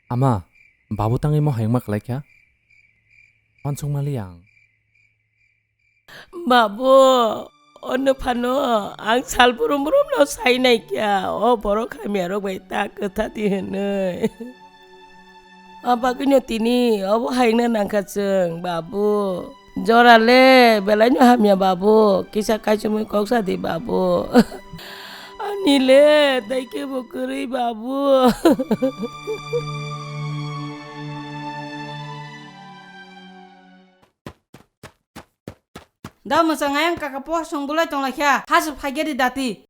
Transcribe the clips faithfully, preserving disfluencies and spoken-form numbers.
Ama, babu tangwi mo hayungma kalaikha? Wansukmali ang. Babu, ono phano ang sal brum brum no sai nai kya, o borok hamya rok bai ta kwtha di hwnwi. Abagwino tini obo hayungna nangkha chwng, babu. Jora le, belai no hamya, babu. Kisa kaichomwi kok sa di, babu. Ani le, tei kebo kwrwi, babu. Da mwchang ayang kaka pohor song bulai tong lai kha, ha se phai khe di dati.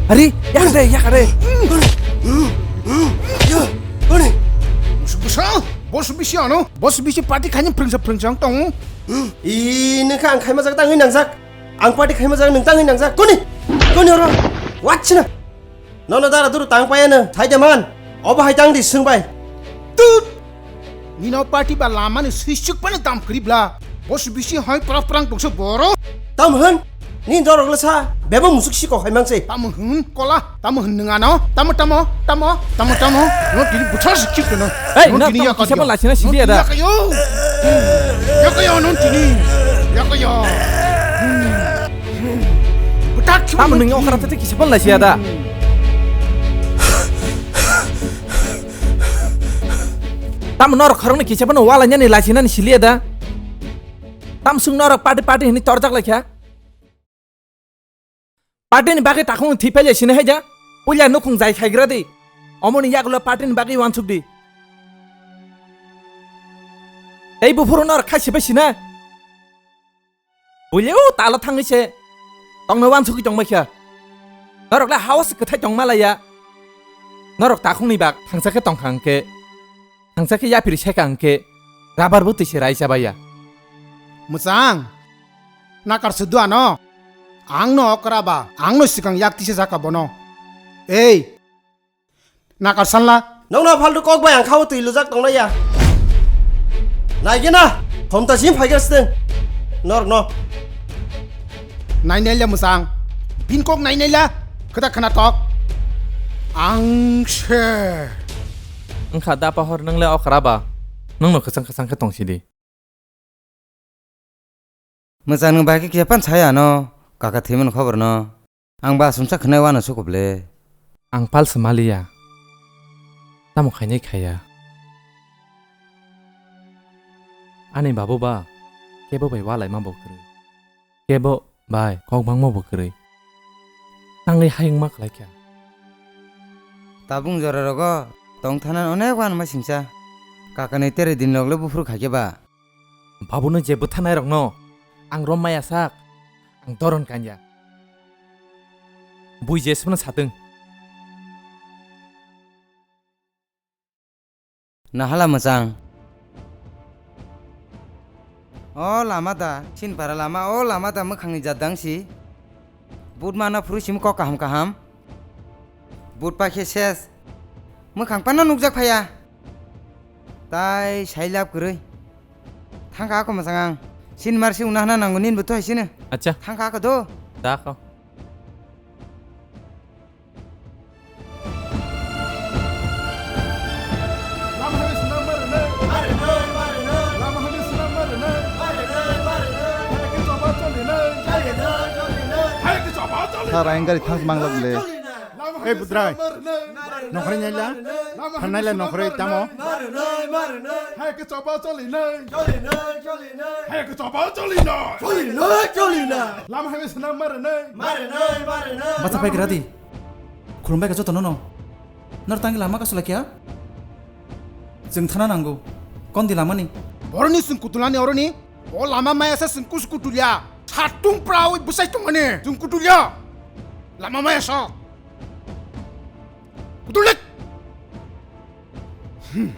Ari, yakare, yakare. Boss bisi ano, boss bisi party khaini prengsa prengsa tongo. I, nokha ang khaima jak tangwi nangjak. Ang party khaima jak nwng tangwi nangjak. Koni? Koni oro? Wachina. Nono dara duru tang paya no. Thaide man. Obo hai tang di swngbai. Tut. Nino party ba lama ni swisuk pani dam kribla. Boss bisi hai prang prang tongse boro. Tam hwn. Ni dorok le sa. Bebo musuk si kok hai mang se. Tam hwn kola. Tamo hwn nung ano? Tamo, tamo, tamo, tamo, tamo. No tini buthar si khip no. Hey, no, no, tini tamo ya kisa kayo. Pala sina sidi ada. Yakayo. Yakayo non tini. Yakayo. Butak khip. Tamo nung okara tete kisa pala sidi ada. Tamo norok khorokno kisa pano wala nyani lachina ni sili ada. Tam sung norok party party hini torjak laikha. Party ni bagwi takhung thwi pailai sini haida. Puila nukhung jai khaigra di. Omoni yagulo party ni bagwi wansuk di. Tei buphuru nor khai sibai sina. Puila o talo thangwi se. Tongno wansukwi tongbai kha. Norok le hawas kwthai tongma laya. Norok takhung ni bak thangsa khe tongkha hwnkhe. Thangsa khe yaphiri seka hwnkhe. Rabar bo twi se rai chabaiya. Mwchang. Nakar se dua no. Ang no okra ba. Ang no sikang yak tise jaka bono. Ei. Nakar sanla. Nong no faltu kok bai ang khao twi lujak tong ya. Nai gena. Khomta sim phai gas teng. Nor no. Nai nai la mwchang. Bin kok nai nai la. Khata khana tok. Ang se. Wngkha da pohor nang le okra ba. Nong no khasang khasang khe tong sidi. Mwchang nwng bai khe kisa pan sai ano, kaka thwimani khobor no. Ang ba aswngsa khwnai uanw sukup le. Ang pal se maliya. Tamo khainai khaiya. Ani babu ba kebo bai ualaima bo kwrwi. Kebo bai kok bangma bo kwrwi. Tangwi hayungma khlaikha. Tabung jora rogo tong thanan onek uanma singcha. Kakani tere din rok le buphuru khaikhe ba. Babuno je bwtharnairokno ang rom maya sak, ang doron kanya. Bui je sibno satwng. Nahala mwchang. O lama da, Sinpara lama, o lama da mwkhangni jat dang si. But mana phuru simi kok kaham kaham. But pa khe ses. Mwkhang panno nukjak phaiya. Tai sai lab kwrwi. Thangkha ako mwchang ang. Sin mar si wngna hana nango nin bo to hai sino. Acha. Thangkha ako do. Da ako. Sir, ang gari thang manglak le. Hey, Budrai. Nokhorwi naila? Phan naila nokhorwi tamo? Hai ke choba choli nai. Choli nai, choli nai. Hai ke choba choli nai. Choli nai, choli nai. Lama hai sna mar nai. Mar nai, mar nai. Bacha pai gradi. Khulumbai ka joto nono. Nor tangi lama ka sula kya? Jeng thana nango. Kondi lama ni? Boroni sung kutulani oroni. O lama maya sa sung kus kutulya. Satung prawi busai tungani. Sung kutulya. Lama maya sa. Kutulik! Hmm.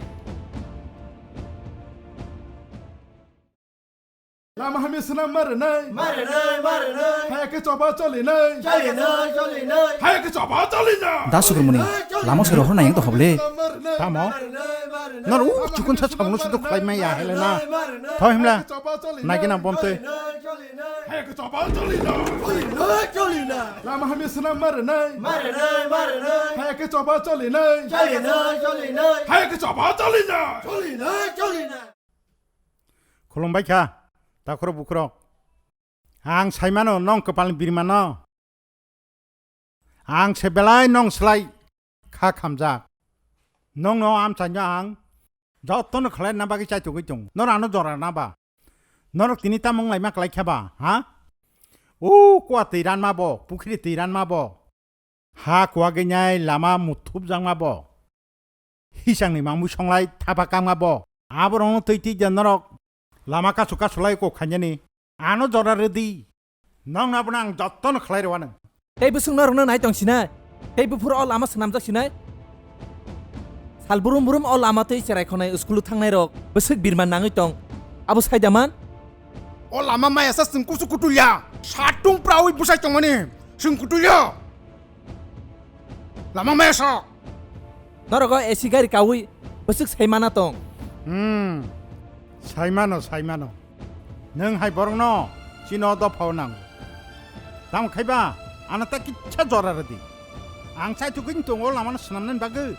Lama hamya swnam marinai. Marinai, marinai. Haya khe choba cholinai. Cholinai, cholinai. Haya khe choba cholinai. Da Sukurmoni, lama se rohor nai yang to hoble. Marinai, tamo? Marinai, marinai. Nor u chukun sa changno se to khlai mai ya hele na. Marinai, marinai. Tho himla. Haya khe choba cholinai. Nai gina bom twi. Cholinai, cholinai. Haya khe choba cholinai. Cholinai, cholinai. Lama hamya swnam marinai. Marinai, marinai. Haya khe choba cholinai. Cholinai, cholinai. Haya khe choba cholinai. Cholinai, cholinai. Khulumbai kha, takhurok bukhurok. Ang saimano nong kwpalni birimano. Ang se belai nong slai kha khamjak. Nongno amchaino ang jotono khlai na bagwi chaitugwi tongo. Nor ano jora na ba? Norok tini tamo wng laima klai kha ba, ha? O kua twi ranma bo, pukhri twi ranma bo. Ha kuagwi nyai lama muthupjakma bo. Hisangni mangmui songlai thapa kangma bo. Aborokno twi twi de norok lama kasu kasu lai kok khainani. Ano jora rwdi. Nokno abono ang jotono khlai rwano. Tei bwswk norokno nai tong sinai. Tei buphuru o lama swnamjak sinai. Sal brum brum o lama twi cherai khonai school-o thangnai rok bwswk birman nangwi tong. Abo sai da man? O lama maya sa chwng kusu kutulya. Satung prawi bwsai tongmani. Chwng kutulya. Lama maya sa. Norok o A C gari kawi bwswk sai mana tong. Hmm. Sai mano, sai mano. Nwng hai borokno chini o dophao nango. Tamo khai ba, ano ta kisa jora rwdi. Ang chaithugwini tongo lamano swnamnani bagwi.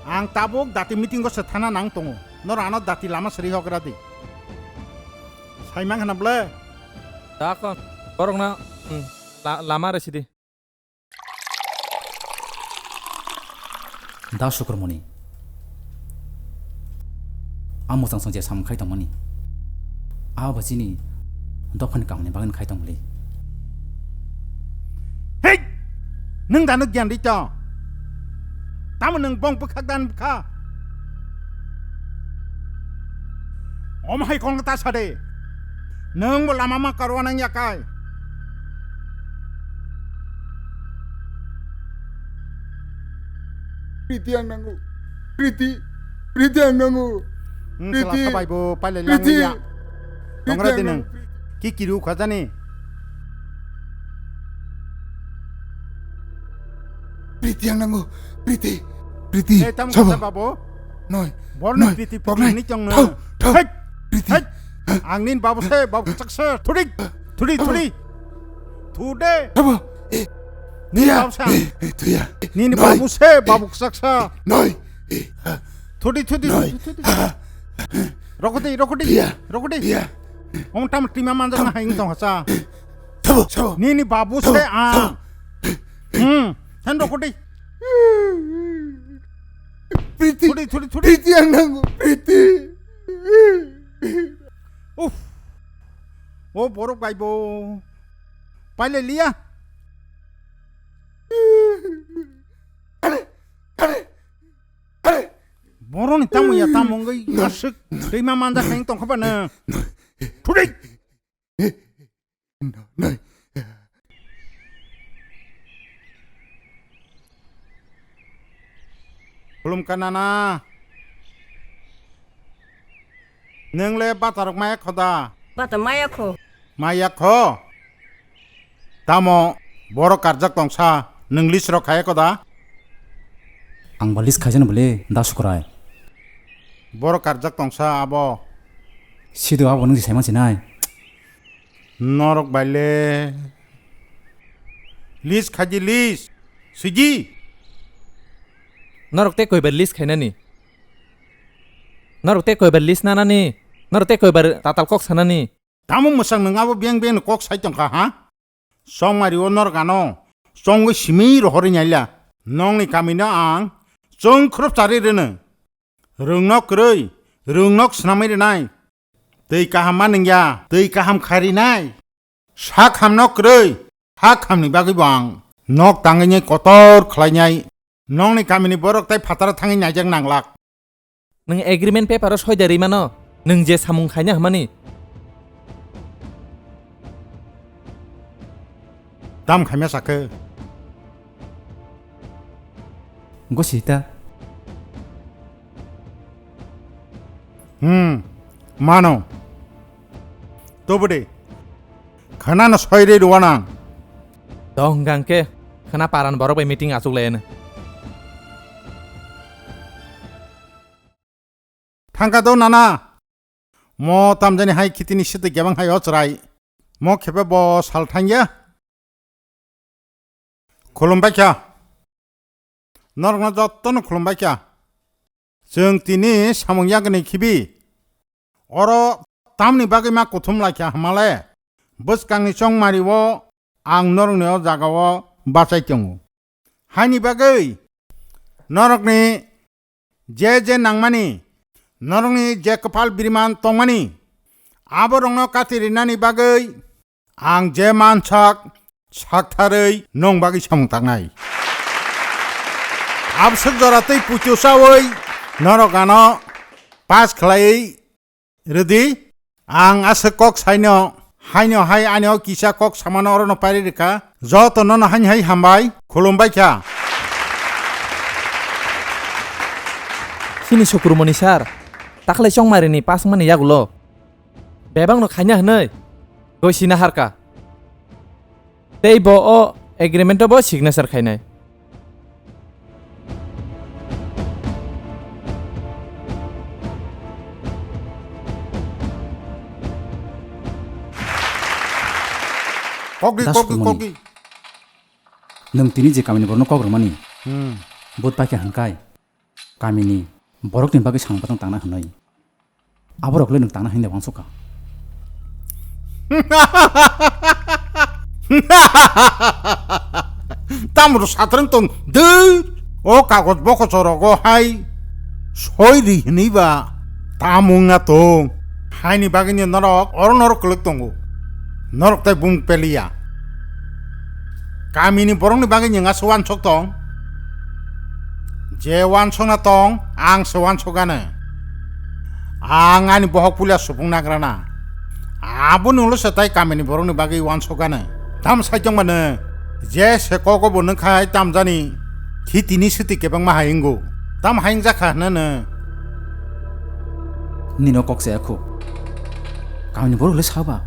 Ang tabuk dati meeting-o se thana nang tongo. Noro ano dati lama sri hogra di. Sai mang hana ble? Da kon, borokno, hmm, la-, lama rw sidi. Da Sukurmoni. A mwchang chang je sam khai tongmani. A ba chini dophani kaham ni bagwi khai tongmali. Hei! Nwng dano gyan ri to? Tamo nwng bong bwkhak dan bwkha? Omo hai kong ta sade. Nwng bo lama ma karwa nang yakai. Priti ang nango. Priti. Priti ang nango. Hmm, Priti. Sala sabai bo pailai Priti. Langya. Priti tongra ang dinang. Nango. Ki kiru khajani. Priti ang nango. Priti. Priti. Eh, tam Sabo. Khajak babo. Noi. Borni Noi. Priti, Priti Poknai. Ni chong na. Thau. Thau. Hei. Priti. Hei. Ang nin babu se, babu chak se. Thudi. Thudi, Thau. Thudi. Thude. Thabo. Eh. Nin Thuya. Babu sa. Eh, eh, thuya. Nin Noi. Babu se, babu chak sa. Noi. Eh, ha. Thudi, thudi, Noi. Thudi, thudi. Ha. Rokodi, rokodi. Thuya. Rokodi. Thuya. Ong tam tima manjak na haing tong hasa. Thabo, thabo. Nini babu se a. Thabo. Hmm. Than rokodi. Priti. Thudi, thudi, thudi. Priti ang nango. Priti. Uff. O borok bai bo. Paile liya. Are, are, are. Boroni tamo ya tamo wngwi aswk twi ma manjak hai wng tongkha ba nw. Thudi. Khulumkha nana. Nwng le bata rok maya kho da? Bata maya kho. Maya kho? Tamo borok karjak tongsa, nwng list rok khaya kho da? Ang ba list khaijano bole, da Sukrai. Borok karjak tongsa abo. Sido abo nwng se saiman sinai. Norok bai le list khaidi list. Sigi. Norok tei koibar list khainani? Norok tei koibar list nanani? Norok tei koibar tatal kok sanani? Tamo mwsang nwng abo beng beng ni kok sai tongkha ha? Chongmari o norok ano chongwi simi rohorwi naila. Nokni kami no ang chwng khrup charwi rwno. Rwngno kwrwi, rwngno swnamwi rwnai. Twi kaham ma nungya, twi kaham kharinai. Sak hamno kwrwi, sak hamni bagwi bo ang nok tangwi kotor khlainai. Nokni kamini borok tei phataro thangwi naijak nanglak. Nwng agreement paper o soi da rwi mano, nwng je samung khaina hwnmani. Tam khaima sakhe. Gosita. Hmm, mano. Tubudi. Khana no soi re ruwa nang. Dong gang ke. Khana paran borok bai meeting asuk le ene. Thangka do nana. Mo tamjani hai khitini site gebang hai ochrai. Mo khebe bo sal thangya. Khulumbai kha. Norokno jotono khulumbai kha. Chwng tini samung yagani khibi. Oro tamni bagwi ma kuthum lai kha hamale. Bwskangni chongmari o ang norokni o jaga o bachai tongo. Haini bagwi norokni je je nangmani, norokni je kwpal biriman tongmani, aborokno kati rinani bagwi ang je mansak saktharwi nong bagwi samung tangnai. Abswk jora tei puitu chawi norok ano pass khlaiwi rwdi, ang aswk kok saino, haino hai ani o kisa kok samano orono pairi rwkha. Joto nono haini hai hambai, khulumbai kha. Chini Sukrumoni sir, takhwlai chongmarini pass wngmani yagulo bebakno khaina hwnwi goi sina harkha. Tei bo o agreement o bo signature khainai. Kokdi, Das kokdi, Kumani. Kokdi. Nwng tini je kamini borokno kok rwmani, Hmm. Bud paikha hwnkhai kamini borokni bagwi samung batang tangna hwnwi. Aborok le nwng tangna hwnwi le uansukha. Tamro satrwng tong dwr. O kagoj bokochorogo hai soi ri hwnwi ba tamo wngna tong. Haini bagwino norok oro norok kwlwk tongo. Norok tai bumung peliya. Kamini borokni bagwi nwng aswk uansuk tong? Je uansukna tong, ang se uansukgano. Ang ani bohok puila supung nagrana. Aboni ulo se tai kamini borokni bagwi uansukgano. Tamo sai tongmano? Je se kogo bo nungkhai tamjani. Khitini swtwi kebengma hai wngo. Tamo hai wngjak kha hwnano? Nino kok chaya khu. Kamini borok le saba.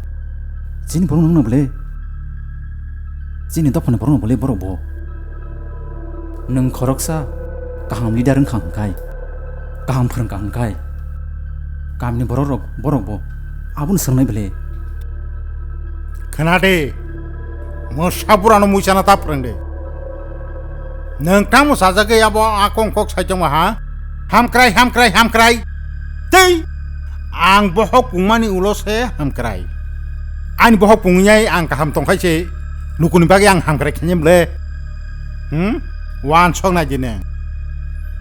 Chini borok nungno bole. Chini dophani borok no bole borok bo. Nwng khoroksa kaham leader wngkha hwnkhai, kaham phwrwngkha hwnkhai, kamini borok rok, borok bo abono swngnai bole. Khna de, mwsa burano muisana ta phwrwng de. Nwng tamo sajagwi abo a kong kok sai tongma ha? Hamkrai, hamkrai, hamkrai. Tei ang bohok pungmani ulo se hamkrai. Ani bohok pungyai ang kaham tongkhai se lukuni bagwi ang hamkrai khainai bole. Hmm? Uansok nai di nwng.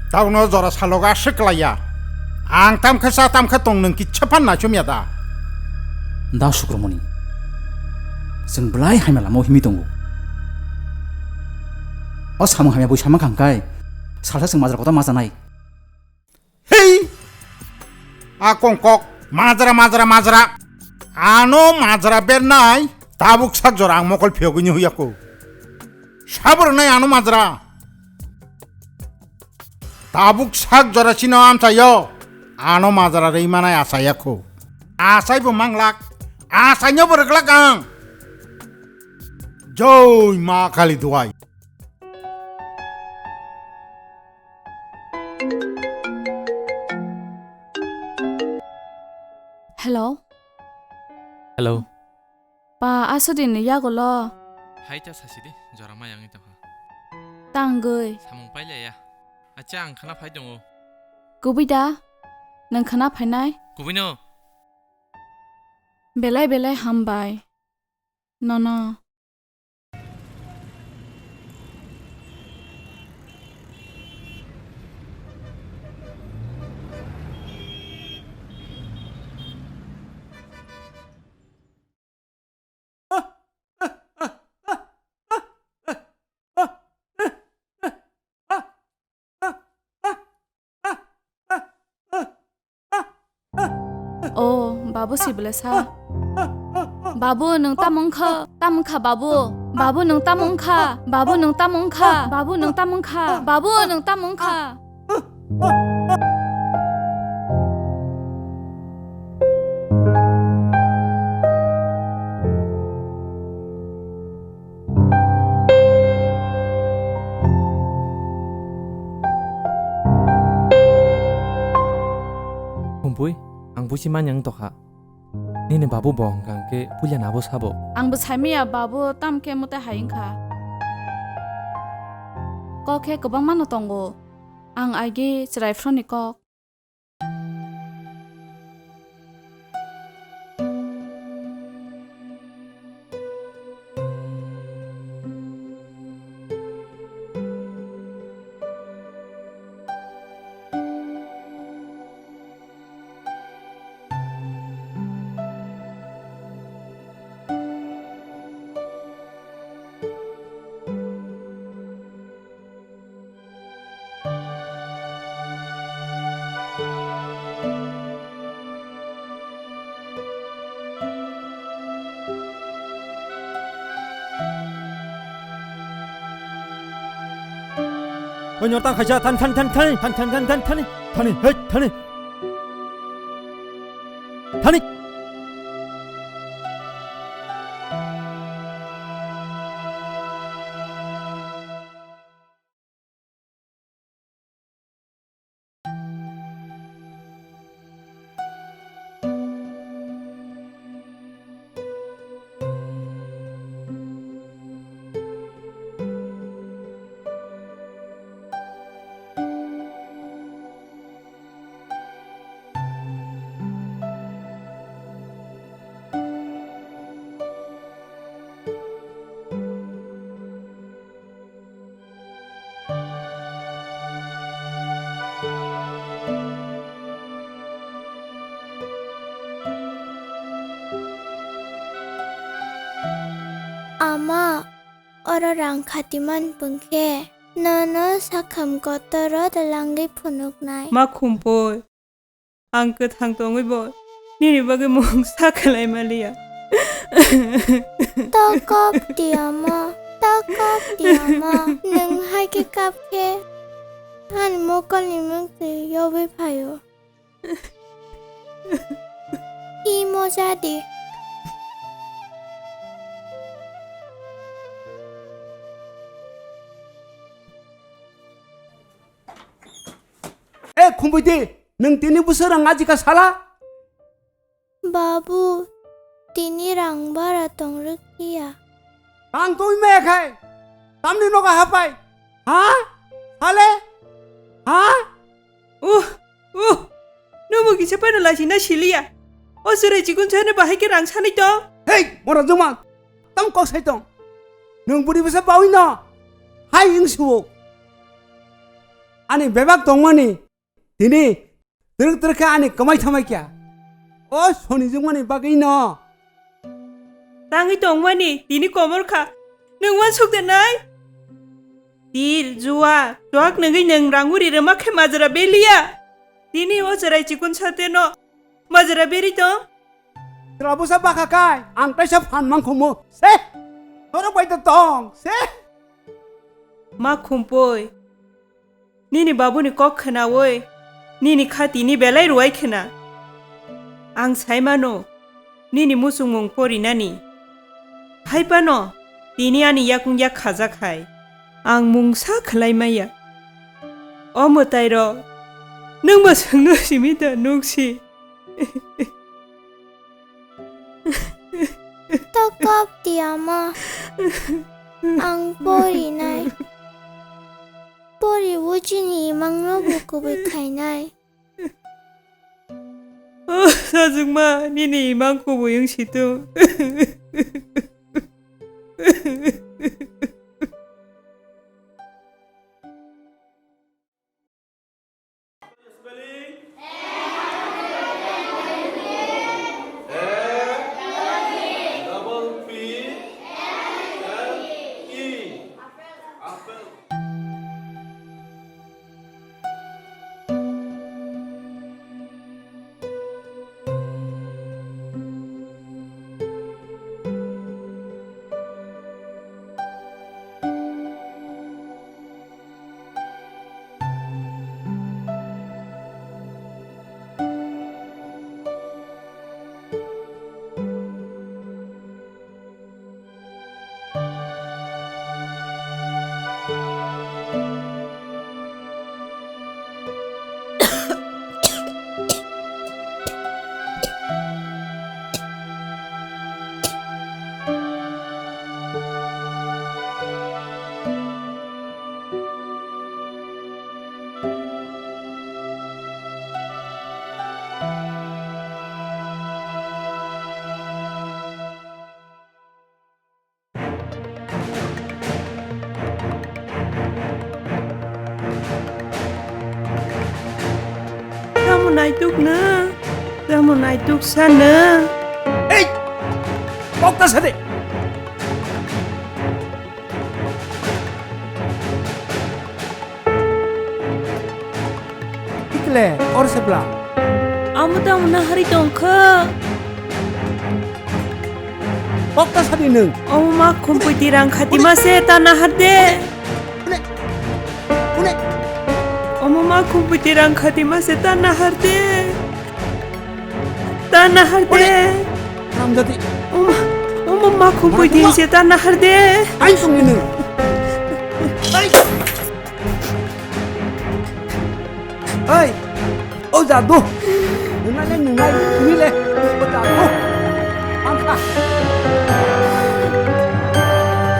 Tabukno jora salogo aswk klaiya. Ang tamkhe cha tamkhe tong nwng kitsa phan naichomya da? Da Sukromoni. Chwng belai hamya lama o himwi tongo. O samung hamya bui sama kha hwnkhe salsa chwng majra kotor ma chanai. Hei! A kongkok, majra, majra, majra. Ano majra bernai, tabuk sak jora ang mokol phiyogwi ni huya ko. Sabo rwnai ano majra. Tabuk sak jora chino amchaio, ano majra rwi manai achaiya ko. Achai bo manglak, achaino bo rwglak ang. Joi ma Kali duai. Hello. Hello. Pa, aswk din ni yagulo. Hai ta sasi di, jora ma yang ito ha. Tangwi. Samung paile ya. Acha ang khana phai tongo. Kubui da? Nwng khana phainai? Kubui no? Belai belai hambai. Nono. O, babu si bwlasa. Babu, nwng tamo wngkha? Tamo wngkha, babu? Babu, nwng tamo wngkha? Babu, nwng tamo wngkha? Babu, nwng tamo wngkha? Babu, nwng tamo wngkha? buchi manya wng tokha. Nini babu bo hwnkha hwnkhe puila nabo sabo. Ang bo saimaya babu tam khe mwtai hai wngkha. Kok khe kwbangma no tongo. Ang agi chwrai phroni kok. Oi, nyor tang khaisa, thani, thani, thani, thani, thani, thani, thani, thani, thani, hei, thani. Thani. Ama, oro rang khatiman pungkhe, nono sakham kotoro dalangwi phunuknai. Ma khumpui, ang kwthang tongwi bo nini bagwi mungsa khlai maliya. Ta kap di ama, ta kap di ama. Nwng hai khe kap khe ani mokolni mungtwi yogwi phaio. Hi moja di. E khumpui di, nwng tini bwswk rang ajika sala? Babu, tini rang bara tong rwkhiya. Tang twi maya khai, tamni nogo hapai? Ha? Sale? Ha? Uh, uh, nobo kisa paino lachina siliya. O chwrai chikun sano bahai khe rang sanai tong? Hei, mora juma, tamo kok sai tong. Nwng bwrwi bwsa bawi no hai wng suo. Ani bebak tongmani tini twrwk twrwk khe ani kwmai thamai kya. O soni jungmani bagwi no. Tangwi tongmani tini komor kha. Nwng uansuk de nai? Tir, jua, chuak nungwi nwng rang uri rwma khe majra beliya. Tini o chwrai chikun sate no majra beri tong. Chwla bwsa bwkha kai ang kaisa phan mangkhumu se. Norok bai to tong se. Ma khumpui. Nini babuni kok khwnawi nini khatini belai ruwai khwna. Ang sai mano, nini muchungmung porinani. Hai phano tini ani yakung yak khajak hai. Ang mungsa khlai maya. O mwtairok, nwngbo chwngno simi da nuksi? Ta kap di ama. Ang porinai. Pori o chini imangno bo kubui khainai. O sajwkma, nini imang kubui wng situng. Spelling? A double P L E. Apple. Naituk na, tamo naituk sana. Ei! Kok ta sade. Ikle, or sebla. Amo tamo nahari tongkha. Kok ta sadi nung. Omo ma khumpui tirang khati ma se ta nahar de. Une. Une. Omo ma khumpui tirang khati ma se ta nahar de. Ta nahar de. Haramjadi. Omo, omo ma khumpui tirang se ta nahar de. Ai song ini. Ai. Oi, o jadu. Nungnai le nungnai, nini le. O jadu. Angkha.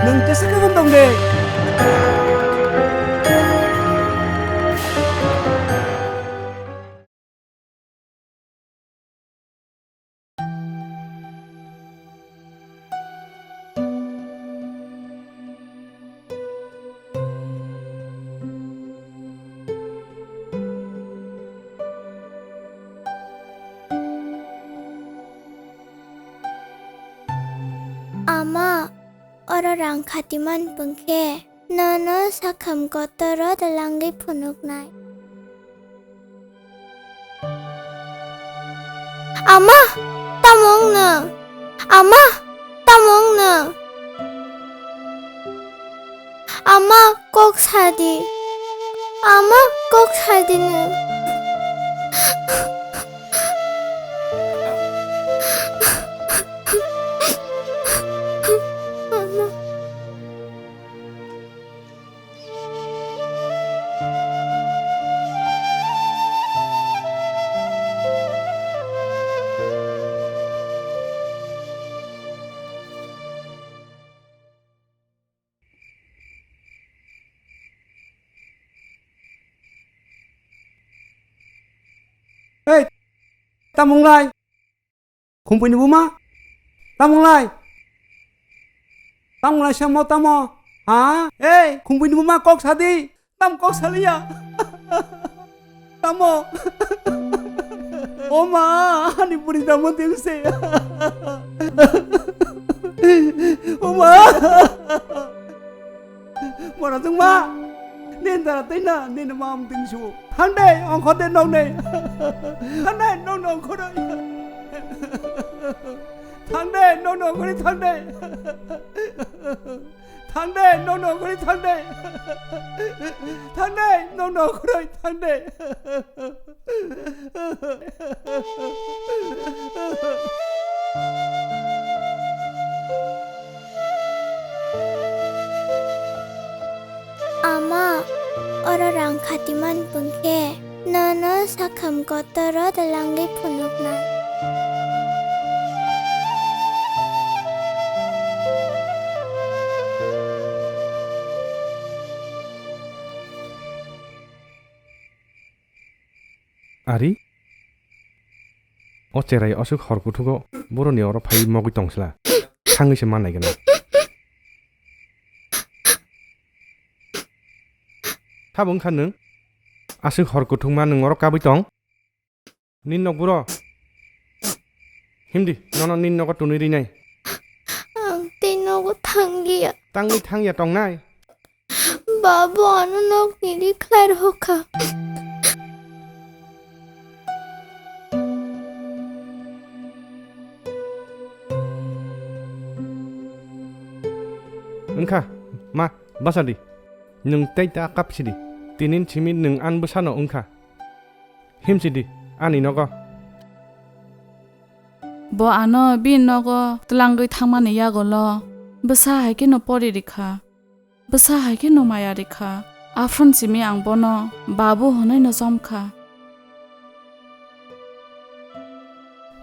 Nung kesa kebon dong de. Ama, oro rang khatiman pungkhe, nono sakham kotoro twlangwi phunuknai. Ama, tamo wngno? Ama, tamo wngno? Ama, kok sadi. Ama, kok sadi no. Ama. Ei, tamo wnglai? Khumpui ni buma? Tamo wnglai? Tamo wnglai samo tamo? Ha? Ei, khumpui ni buma kok sadi? Tam kok saliya? Tamo? O ma, ani buri tamo dengse. O ma. Mora jwngma, nin dara tei na, nin mam tingsu. Thang de, ongkho de nong nei. Thang de, nong nong khoroi. Thang de, nong nong khoroi, thang de. Thang de, nong nong khoroi, thang de. Thang de, nong nong khoroi, thang de. Ama, oro rang khatiman pungkhe, nono sakham kotoro twlangwi phunuknai. Ari? O cherai aswk hor kuthugo boroni oro phaiwi mogwi tongsla. Thangwi se ma naiganai. Sabo wngkha nwng? Aswk hor kuthukma nwng oro kabwi tong? Nini nok buro? Himdi, nono nini nogo twnwi rinai. Ang tei nogo thangliya. Tangwi thangya tongnai? Babu ano nokni ri khlai rwkha. Wngkha, ma, basa di. Nwng tei ta kap sidi. Tinin simi nwng an bwsano wngkha. Himsidi, ani nogo. Bo ano bini nogo twlangwi thangmani yagulo bwsa hai kheno pori rikha. Bwsa hai kheno maya rikha. Aphuru simi ang bono babu hwnwi no chomkha.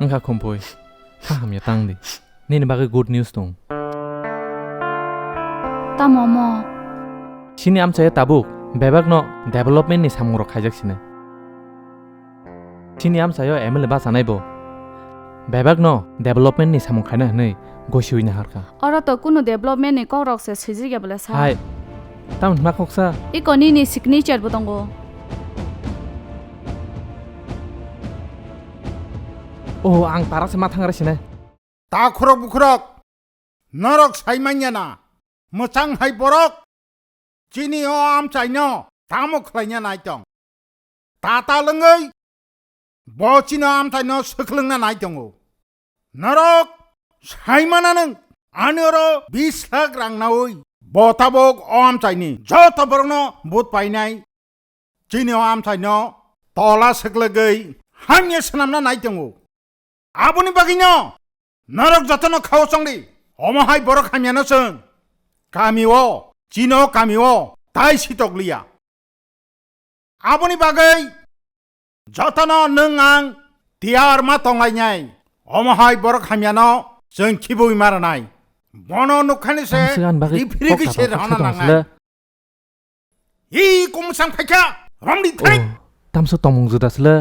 Wngkha Khumpui, kha hamya tang di. Nini bagwi good news tong. Tamo mo? Chini amchaio tabuk bebakno development ni samung rok khaijak sini. Chini amchaio M L A bachanai bo bebakno development ni samung khaina hwnwi gosi hwina harkha. Oro to kunu development ni kok rok se swijik ya bole sa. Hai, tamo hwnma kok sa? Iko nini signature bo tongo. Oh, ang tara se ma thang rai sinai. Ta khurok bukhurok, norok sai manya na, mwchang hai borok, chini o amchaino tamo khlaina nai tong. Ta ta lwngwi bo chini o amchaino swklwngna nai tongo. Norok sai mana nwng, ani oro bish lakh rang naui bo tabok o amchaini joto borokno vote painai. Chini o amchaino tola swklwgwi hamya swnamna nai tongo. Aboni bagwino norok jotono khao chongdi, omo hai borok hamyano chwng kami o, chini o kami o tai sitok liya. Aboni bagwi jotono nwng ang tiyar ma tonglainai, omo hai borok hamyano chwng khibui ma rwnai. Bono nukhani se Tamswk ani bagwi rifrigwi kok se katham rwhana kok se nangnai. Hi, kung sang phaikha, romdi thai. Oh, tamswk tongmung juda sle.